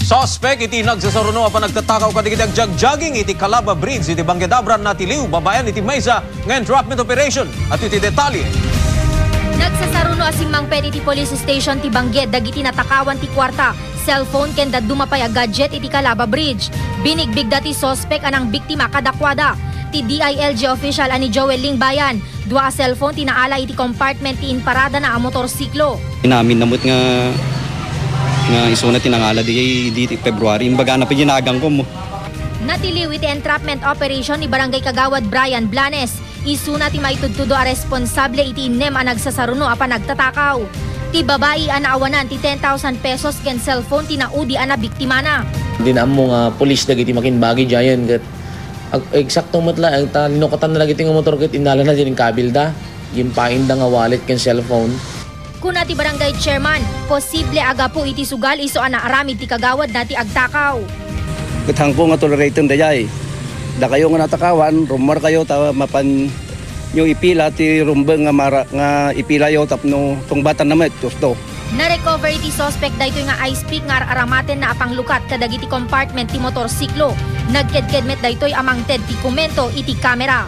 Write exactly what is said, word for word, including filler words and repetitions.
Suspek iti nagsasaruno a panagtatakaw kadagiti agjagjaging iti Calaba Bridge iti Bangged Abra natiliw babaen iti maysa nga entrapment operation. Adtoy ti detalye. Nagsasaruno a simmangpet iti police station ti Bangged dagiti natakawan ti kuarta, cellphone ken dadduma pay a gadget iti Calaba Bridge. Binigbigda ti suspek a nangbiktima kadakuada. Ti D I L G official a ni Joel Lingbayan, dua a cellphone ti naala iti compartment ti inparadana a motorsiklo. Inaminna met nga, nga isuna ti nangala diay idi February. Imbagana pay ginagangkom. Natiliw iti entrapment operation ni Barangay Kagawad Brian Blanes. Isuna ti maitudtudo a responsable iti innem a nagsasaruno a panagtatakaw. Ti babai a naawanan ti ten thousand pesos ken cellphone ti naudi a nabiktimana. Dinak ammo nga pulis dagiti makimbagi diayen ket ag-, eksakto met laeng ta linukatanna dagiti nga motor ket innalana diay inkabilda. Gimpainda nga wallet ken cellphone. Kuna ti barangay chairman, posible a gapu iti sugal isu a naaramid ti kagawadna ti agtakaw. Ket haanko nga toleraten dayay. Dakayo nga natakawan, rummuarkayo ta mapanyo ipila ti rumbeng nga mara-, nga ipilayo tapno tungbatanna met, husto. Narecover iti suspek daytoy nga ice pick nga ar-aramatenna a panglukat kadagiti compartment ti motorsiklo. Nagkedked met daytoy a mangted ti komento iti kamera.